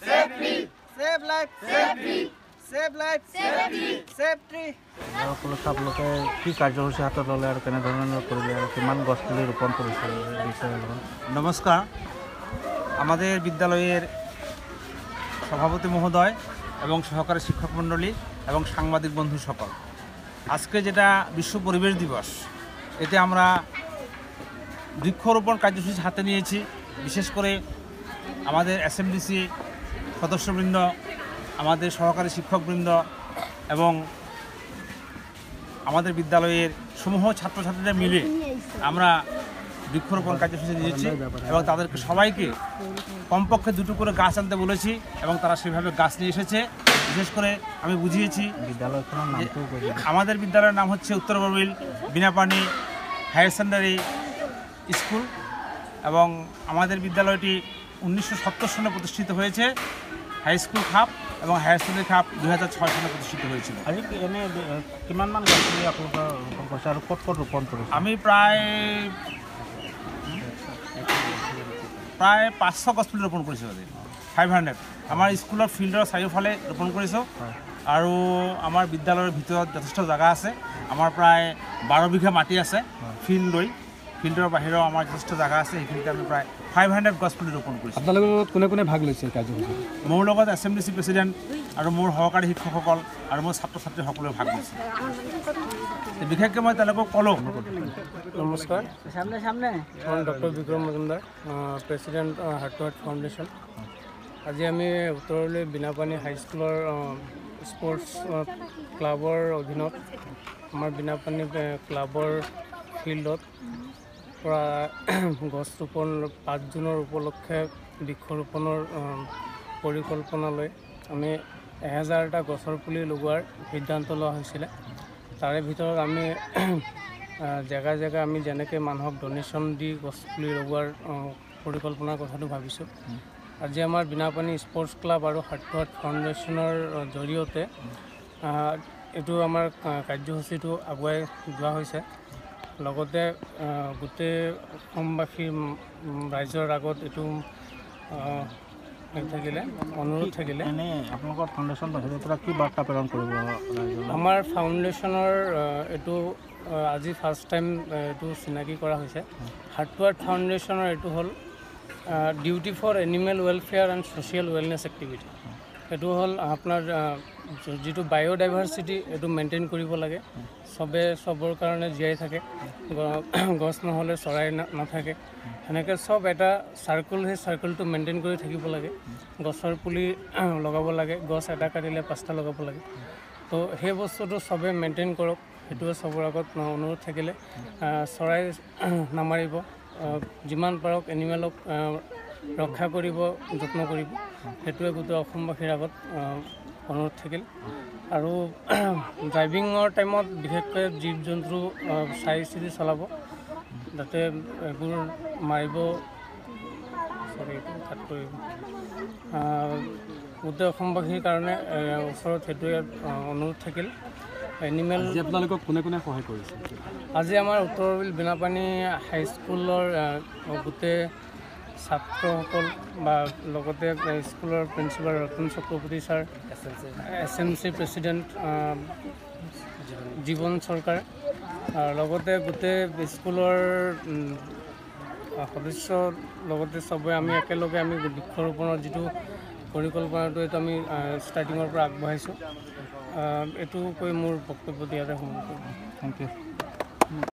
Save tree. Save life. Save tree. Save life. Save tree. Save tree. উপলক্ষে আপোনালোকে কি কাৰ্যসূচী হাতত ল'লে আৰু কেনেধৰণে কৰিলে আৰু কিমান গছপুলি ৰোপণ কৰিছে বিষয়ে? নমস্কাৰ। আমাদের বিদ্যালয়ের সভাপতি মহোদয় এবং সহকারী শিক্ষক মণ্ডলী এবং সাংবাদিক বন্ধু সকল, আজকে যেটা বিশ্ব পরিবেশ দিবস, এতে আমরা বৃক্ষরোপণ কার্যসূচি হাতে নিয়েছি। বিশেষ করে আমাদের এসএমডিসি সদস্যবৃন্দ, আমাদের সহকারী শিক্ষকবৃন্দ এবং আমাদের বিদ্যালয়ের সমূহ ছাত্রছাত্রীরা মিলে আমরা বৃক্ষরোপণ কার্যসূচি নিয়েছি এবং তাদেরকে সবাইকে কমপক্ষে দুটো করে গাছ আনতে বলেছি এবং তারা সেভাবে গাছ নিয়ে এসেছে। বিশেষ করে আমি বুঝিয়েছি, বিদ্যালয়খনৰ নামটো কৈ দিয়ক। আমাদের বিদ্যালয়ের নাম হচ্ছে উত্তর বরবিল বিনাপানি হায়ার সেকেন্ডারি স্কুল এবং আমাদের বিদ্যালয়টি 1970 সনে প্রতিষ্ঠিত হয়েছে। হাই স্কুল খাপ এবং হায়ার সেকেন্ডারি খাপ 2006 সনে প্রতিষ্ঠিত হয়েছিল। আজি কি এনে কিমানমান গছপুলি আপোনালোকে ৰোপণ কৰিছে আৰু ক'ত ক'ত ৰোপণ কৰিছে? আমি প্ৰায় প্ৰায় 500 গছপুলি ৰোপণ কৰিছোঁ আজি, 500। আমাৰ স্কুলৰ ফিল্ডৰ চাৰিওফালে ৰোপণ কৰিছোঁ আৰু আমাৰ বিদ্যালয়ৰ ভিতৰত যথেষ্ট জেগা আছে। আমাৰ প্ৰায় 12 বিঘা মাটি আছে ফিল্ড লৈ, ফিল্ডৰ বাহিৰেও আমাৰ যথেষ্ট জেগা আছে। সেইখিনিতে আমি প্ৰায় 500 গছপুলি ৰোপণ কৰিছোঁ। আপোনালোকৰ লগত কোনে কোনে ভাগ লৈছে এই কাৰ্যসূচীত? মোৰ লগত S M D C president আৰু মোৰ সহকাৰী শিক্ষকসকল আৰু মোৰ ছাত্ৰ ছাত্ৰীসকলেও ভাগ লৈছে। বিশেষকৈ মই তেওঁলোকক ক'লোঁ। নমস্কাৰ। সামনে সামনে। মই doctor Bikram Majumdar, president, heart to heart foundation. আজি আমি উত্তৰলৈ বিনাপানী হাইস্কুলৰ স্পৰ্টছ ক্লাবৰ অধীনত আমাৰ বিনাপানী ক্লাবৰ ফিল্ডত পৰা গছ ৰোপণ, 5 জুনৰ উপলক্ষে বৃক্ষৰোপণৰ পৰিকল্পনা লৈ আমি 1000টা গছৰ পুলি লগোৱাৰ সিদ্ধান্ত লোৱা হৈছিলে। তাৰে ভিতৰত আমি জেগা জেগা আমি যেনেকৈ মানুহক ডনেশ্যন দি গছ পুলি লগোৱাৰ পৰিকল্পনাৰ কথাটো ভাবিছোঁ। আজি আমাৰ বিনাপানী স্পৰ্টছ ক্লাব আৰু হাৰ্ট টু হাৰ্ট ফাউণ্ডেশ্যনৰ জৰিয়তে এইটো আমাৰ কাৰ্যসূচীটো আগুৱাই যোৱা হৈছে। লগতে গোটেই অসমবাসী ৰাইজৰ আগত এইটো থাকিলে, অনুৰোধ থাকিলে। এনেই আপোনালোকৰ ফাউণ্ডেশ্যন বাহিৰৰ পৰা কি বাৰ্তা প্ৰেৰণ কৰিব ৰাইজলৈ? আমাৰ ফাউণ্ডেশ্যনৰ এইটো আজি ফাৰ্ষ্ট টাইম এইটো চিনাকি কৰা হৈছে। হাৰ্ট টু হাৰ্ট ফাউণ্ডেশ্যনৰ এইটো হ'ল duty for animal welfare and social wellness activity. এইটো হ'ল আপোনাৰ যিটো বায়'ডাইভাৰ্চিটি, এইটো মেইনটেইন কৰিব লাগে। চবে চবৰ কাৰণে জীয়াই থাকে। গছ নহ'লে চৰাই নাথাকে। সেনেকৈ চব এটা চাৰ্কুল, সেই চাৰ্কুলটো মেইনটেইন কৰি থাকিব লাগে। গছৰ পুলি লগাব লাগে, গছ এটা কাটিলে পাঁচটা লগাব লাগে। তো সেই বস্তুটো চবে মেইনটেইন কৰক, সেইটোৱে চবৰ আগত অনুৰোধ থাকিলে। চৰাই নামাৰিব, যিমান পাৰক এনিমেলক ৰক্ষা কৰিব যত্ন কৰিব, সেইটোৱে গোটেই অসমবাসীৰ আগত অনুৰোধ থাকিল। আৰু ড্ৰাইভিঙৰ টাইমত বিশেষকৈ জীৱ জন্তু চাই চিতি চলাব, যাতে এইবোৰ মাৰিব, চৰি, এইটো কাট কৰিব। গোটেই অসমবাসীৰ কাৰণে ওচৰত সেইটোৱে অনুৰোধ থাকিল। এনিমেল আজি আপোনালোকক কোনে কোনে সহায় কৰিছে? আজি আমাৰ উত্তৰবিল বিনাপানী হাইস্কুলৰ গোটেই ছাত্ৰসকল বা লগতে স্কুলৰ principal Ratan Chakraborty sir, S M C president Jiban চৰকাৰ আৰু লগতে গোটেই স্কুলৰ সদস্য, লগতে চবে আমি একেলগে আমি বৃক্ষৰোপণৰ যিটো পৰিকল্পনাটো, এইটো আমি ষ্টাৰ্টিঙৰ পৰা আগবঢ়াইছোঁ। এইটো কৈ মোৰ বক্তব্য ইয়াতে সমাপ্ত। Thank U.